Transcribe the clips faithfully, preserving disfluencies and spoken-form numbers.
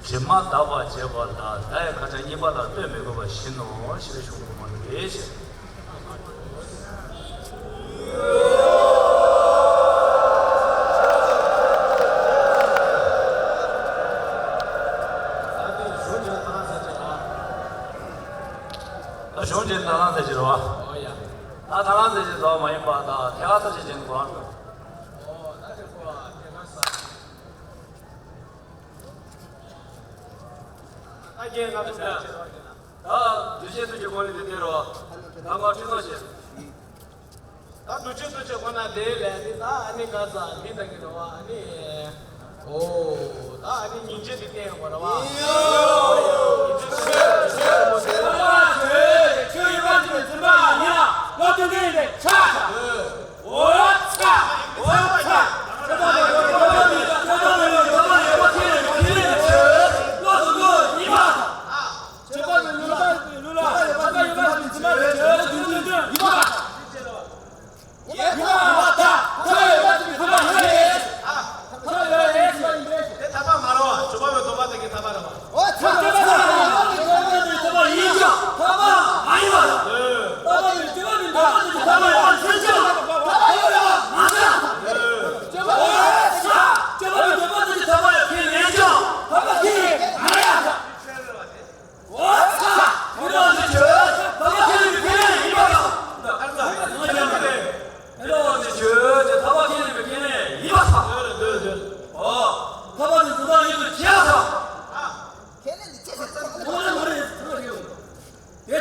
དྲི་མ་དག་པར་བྱེད་པ་ལ་བརྡ་ཡི་ཁ་ཆ་གཉིས་པ་ལ་ལྟོས་མི་དགོས་པ་བཞིན་ནོ་ཞེས་གསུངས་པ་རེད། ད་གཞུང་ཆེན་ཐ་ལང་ཟེར་གྱི་རེད་བ། ད་ཐ་ལང་ཟེར་གྱི་རེད་བ་མ་ཡིན་པ་ད་ཐད་ཀར་ས་བཅད་ཅན་གོ་རང་དང་། ད་རྒྱན་ང་ཚོ་ད་དུས་ཆེན་དུས་ཀྱི་གོ་ལི་དེ་དེ་རོ། ད་མ་ཁྲི་ཚོ་བྱེད། ད་དུས་ཆེན་དུས་ཆེན་གོ་ན་དེ་ལས་དེ་ད་ཨ་ནི་ག་ས་མི་ད་གི་རོ་ཨ་ནི། ཨོ། ད་ཨ་ནི་ཉིན་བྱེད་དེ་བསྟན་ཡོང་བ་རེད་བ། ཉིན་བྱེད་ཆོས་ཡོད་པ་དེ་ཚོ་ཡིན་ན་ལོ་དེ་ནས་ཆགས། དེ་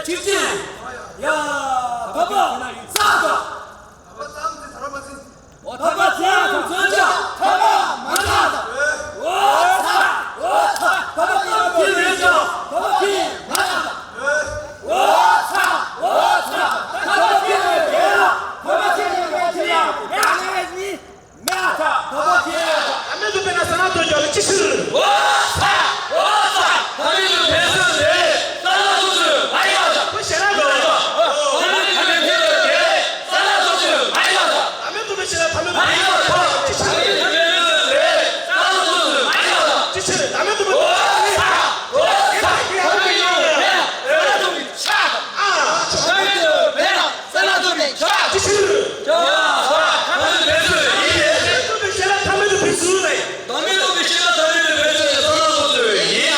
གཅིག་ཅན། ཡ། འཕགས་པ་ས་དང་། འཕགས་པ་ཚེ་དང་མཚོན་ཆ། འཕགས་པ་མ་ལགས་དང་། འོ་ཚ། འོ་ཚ། འཕགས་པ་ཚེ་མེད་ཀྱང་འཕགས་པ་ཚེ་མ་ལགས་དང་། འོ་ཚ། འོ་ཚ། འཕགས་པ་ཚེ་མེད་ལ་འཕགས་པ་ཚེ་མེད་ཀྱང་མེད་ལ་མེད་ལ་ནི། མེད་ལ་ཐ། འཕགས་པ་ཚེ་མེད་ལ། ད་མེད་དུ་འཕེན་ན་ས་ན་དོན་ཀྱང་ལ་ཅི་ཕྱིར། འོ་ཚ། འོ་ཚ། ད་མེད་དུ་འཕེན་ཚུལ་རེད། ས་ན་སོ་སོའི་མ་ཡིན་པ་དང་། ཁོ་ཞེ་ན་འགྲོ། ད་མེད་དུ་འཕེན་ཚུལ་རེད། ས་ན་སོ་སོའི་མ་ཡིན་པ་དང་། ད་མེད་དུ་མི་ཤེས་ན་ད་མེད་དུ་མ་ཡིན་པ་དང་། ཅི་ཕྱིར། ད་མེད་དུ་འཕེན་ཚུལ་རེད། ས་ན་སོ་སོའི་མ་ཡིན་པ་དང་། ཅི་ཕྱིར། ད་མེད་དུ་མི། འོ་ཚ། འོ་ཚ། ད་མེད་དུ་འཕེན་ན་ས་ན་སོ་སོའི་ཆགས། ཨ། ད་མེད་དུ་འཕེན་ན་ས་ན་སོ་སོའི་ཆགས། ཅི་ཕྱིར། ད་མེད་དུ་འཕེན་ཚུལ་ཡིན། ད་མེད་དུ་མི་ཤེས་ན་ད་མེད་དུ་འཕེན་ཚུལ་རེད། ད་མེད་དུ་མི་ཤེས་ན་ད་མེད་དུ་འཕེན་ཚུལ་ཡིན་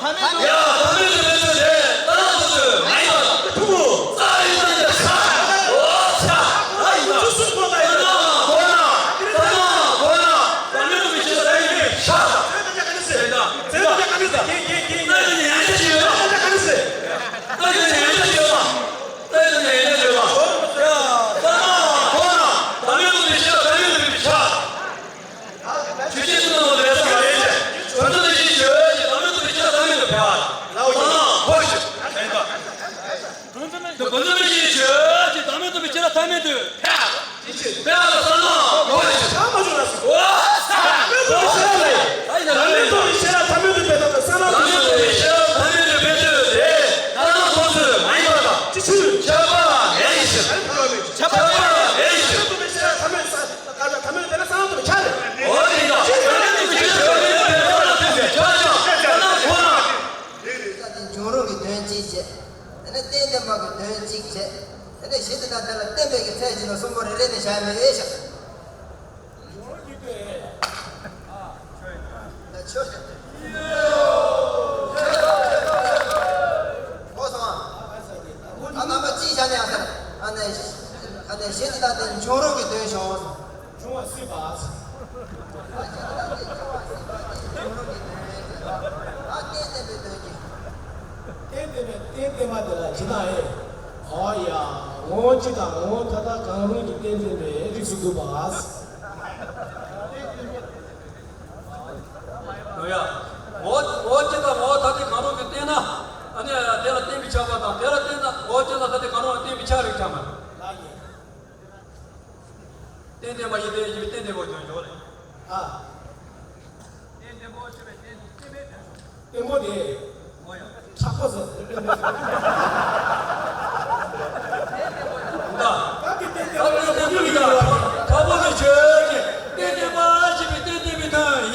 ཙང་། ཡ། ད་མེད་དུ་འཕེན་ཚུལ་དེ་ད་ལྟ་ཚོ་ཚོས་མ་ཡིན་པ་དང་། ཐུ་བོ། ས་ཡིན་ཙང་ཡ་ས། འོ་ཚ། ཨ་ཡིན་ན། ཁོ་ན། ཁོ་ན། ཁོ་ན། ད་མེད་དུ་མི་ཤེས་ན་ད་ཡིན་པའི་ཤ་དང་། ད་ཡིན་ན་ཡང་ཅི་ཡོད། ད་ཡིན་ན་ཡང་ཅི་ཡོད། ད་ཡིན་ན་ཡང་ཅི་ཡོད། ད་ཡིན་ན་ཡང་ཅི་ཡོད། ཡ། ས་ན། ཁོ་ན། ད་མེད་དུ་མི་ཤེས་ན་ད་མེད་དུ་མི་ཤ། ཆོས་ཅན་ཐུན་མོང་ལས་སམ་ལས་ཀྱི། བྱང་ཆུབ་ཏུ་ཞེས་བརྗོད་ཅིང་བདག་མེད་རྟོགས་པའི་ཕྱིར་བདག་མེད་དུ་འཕེན། ལའོ་ཡི། ལ་ལ་འཁོར་ཞིང་། དེ་ཀུན་རྫོབ་མིན་ཞེས་བརྗོད་ཅིང་བདག་མེད་རྟོགས་པའི་ཕྱིར་བདག་མེད་དུ་འཕེན། འཕེན་ལ་ས་ན་འཁོར་ཞིང་། འོ་ཚ། བདག་མེད་རྟོགས་པའི་ཕྱིར་བདག་མེད་དུ་འཕེན། ས་ན་བདག་མེད་རྟོགས་པའི་ཕྱིར་བདག་མེད་དུ་འཕེན་ཚུལ་དེ་ད་ལྟ་ཚོ་ཚོས་མ་ཡིན་པ་དང་། ཅི་ཕྱིར། ཁྱབ་པ་མེད་ཕྱིར། ཁྱབ་པ་མེད་ཕྱིར། ད་ག་ད་མེད་དེ་ན་ས་ན་དུ་ཆ་རེད། འོ་དེ་ཡང་ཆ་ཆ་ཆ་ཆ་ཆ་ཆ་ཆ་ཆ་ཆ་ཆ་ཆ་ཆ་ཆ་ཆ་ཆ་ཆ། འབྱུང་རུང་གི་དོན་གཅིག་བྱས། དེ་ནས་རྟེན་བརྟེན་པ་གི་དོན་གཅིག་བྱས། དེ་ནས་གཞི་དེ་དང་དེ་ལ་བརྟེན་པའི་གི་ཚད་གཞི་ལ་གསུམ་པོ་རེ་རེ་ནས་བྱ་མི་འོས་ཤག་འབྱུང་རུང་གི་དོན། ད་ཆོས་ཀྱང་། ཨོ་སོང་ཨ། ཨ་རྣམ་པ་གཅིག་བྱ་ནས་ཨ་ཟེར། ཨ་ནས་ཨ་ནས་གཞི་དེ་དག་དེ་འབྱུང་རུང་གི་དོན་ཞོག་འབྱུང་བ་སྲིད་པ། ཨ་གཞི་དེ་དག་དེ་འབྱུང་བ་སྲིད་པ་དེ་འབྱུང་རུང་གི་དོན་རེད། ཨ་རྟེན་བརྟེན་པའི་དོན་གྱི། རྟེན་བརྟེན་པའི་རྟེན་བརྟེན་པ་དེ་ལ་ཇི་ལྟར་ཨེ། ཨོ་ཡ། ངོ་བོ་སྤྱི་དང་ངོ་བོ་མཐའ་དག་གང་རུང་གི་རྟེན་བརྟེན་པའི་རིགས་སུ་འདུ་བ། ཡོད་ཡ། ངོ་བོ་ངོ་བོ་སྤྱི་དང་ངོ་བོ་ཐ་དད་གང་རུང་གིས་བརྟེན་ན། ཨ་ནི་དེ་ལ་བརྟེན་པའི་ཆགས་པ་དང་དེ་ལ་བརྟེན་ན་ངོ་བོ་སྤྱི་དང་ཐ་དད་གང་རུང་ལ་བརྟེན་པའི་ཆགས་རིགས་ཆགས་མ་རེད། རྟེན་བརྟེན་པ་ཡིན་ཏེ་ཡིན་པའི་རྟེན་བརྟེན་པའི་དོན་འཇོག་རེད། ཨ། རྟེན་བརྟེན་པ་ཞེས་པའི་རྟེན་རྟེན་པའི་དོན། བརྟན་པོ་དེ། མཁྲེགས་པོ་ཟེར། ད། ད་དེ་བརྟེན་བརྟེན་པ་ཡོད་པ་ཡོད་པ་ཡོད་པ། མཁྲེགས་པོ་དེ་ཆོས་ཅན། རྟེན་བརྟེན་པ་ཞེས་པའི་རྟེན་བརྟེན་པའི་དོན་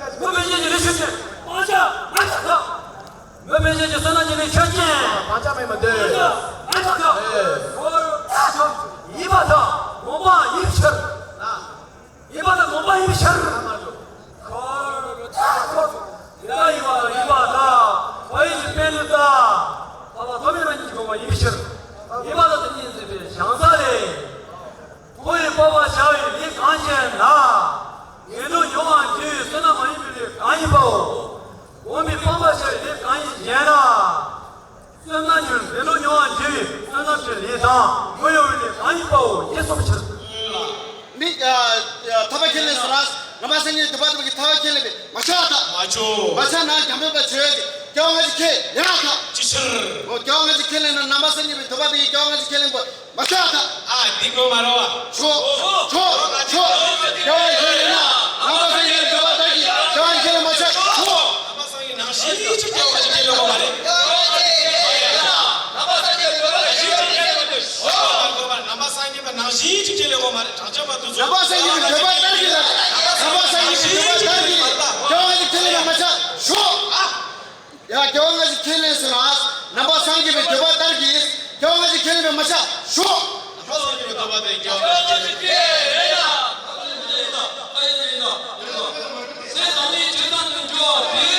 ཁ་ཅིག་མུ་མེད་ཅན་གྱི་ལས་ཆོས་ཅན། སྤང་བྱ་མེད་པར་ཐལ། མུ་མེད་ཅན་གྱི་བསོད་ནམས་ཀྱི་ལས་ཆོས་ཅན། སྤང་བྱ་མེད་པར་ཐལ། སྤང་བྱ་མེད་པར་ཐལ། ཨེ། འཁོར་བར་ཐལ། ཡིན་པར་ཐལ། ངོ་མ་ཡིན་ཕྱིར། ཡིན་པར་ཐལ། ངོ་མ་ཡིན་ཕྱིར། འཁོར་བར་ཐལ། དེ་ལྟར་ཡིན་པར་ཐལ། ཡིན་པར་ཐལ། བ་ཡིན་གྱི་དཔེ་ནི་ལྟ། ཐོབ་པའི་རང་ཉིད་ཀྱི་དགོངས་པ་ཡིན་པའི་ཕྱིར། ངེས་པར་དུ་དེ་ཉིད་འཛིན་པའི་བྱང་ས་ལས། ཁོ་བོས་སྤོབས་པར་བྱ་བའི་ལས་གང་བྱས་ན། ངན་འགྲོར་མྱོང་བར་འགྱུར་བའི་བསོད་ནམས་མ་ཡིན་པའི་ལས་གང་ཡིན་པའོ། གོང་མའི་སྤོབས་པར་བྱ་བའི་ལས་གང་ཡིན་ཞེ་ན། བསོད་ནམས་ཀྱི་ངན་འགྲོར་མྱོང་བར་འགྱུར་བའི་བསོད་ནམས་ཀྱི་ལས་དང་མི་གཡོ་བའི་ལས་གང་ཡིན་པའོ་ཞེས་གསུངས་པའི་ཕྱིར། མི། ཐར་པ་ཁས་ལེན་སོང་ན་རྣམ་པར་སངས་རྒྱས་འདོད་པ་ལྟར་གྱི་ཐར་པ་ཁས་ལེན་པས་མ་ཆོག་ཐལ། མ་ཆོག་མ་ཆགས་ན་འཇམ་དཔལ་དཔའ་ཆོས་ཀྱི་སྐྱེ་བ་སྔ་ཕྱི་ཁས་ལེན་ཡང་ཐལ། ཅི་ཕྱིར། འོ་སྐྱེ་བ་སྔ་ཕྱི་ཁས་ལེན་ན་རྣམ་པར་སངས་རྒྱས་པའི་འདོད་པ་དེ་ཡི་སྐྱེ་བ་སྔ་ཕྱི་ཁས་ལེན་པ། མ་ཆགས་ཐལ། ཨ་འདི་དགོས་མ་རེད་བ། ཆོག་ཆོག་ཆོག་སྐྱེ་བ་ཁས་ལེན་ན་རྣམ་པར་སངས་རྒྱས་འདོད་པ་ལྟར་གྱི་སྐྱེ་བ་ཁས་ལེན་མ་ཆགས། ཆོག་རྣམ་པར་སངས་རྒྱས་ནང་བཞིན་གྱི་ཁས་ལེན་དགོས་མ་རེད། རྣམ་པར་སངས་རྒྱས་པ་ནང་བཞིན་གྱི་ཁས་ལེན་དགོས་མ་རེད། བྱང་ཆུབ་པ་དེ་ཚོ། རྣམ་པར་སངས་རྒྱས་པའི་འདོད་པ་ལྟར་གྱི་ལ། རྣམ་པར་སངས་རྒྱས་པའི་འདོད་པ་ལྟར་གྱི་སྐྱེ་བ་ཁས་ལེན་མ་ཆགས། ཆོག་ཡ། སྐྱེ་བ་སྔ་ཕྱི་ཁས་ལེན་སོང་ན་རྣམ་པར་སངས་རྒྱས་པའི་འདོད་པ་ལྟར་གྱིས་སྐྱེ་བ་སྔ་ཕྱི་ཁས་ལེན་པས་མ་ཆགས། ཞོག་རྣམ་པར་སངས་རྒྱས་པའི་འདོད་པ་དེ་སྐྱེ་བ་སྔ་ཕྱི་ཁས་ལེན་ན། སེམས་ནི་ཇི་ལྟར་དུ་འགྱུར་བ་དེ།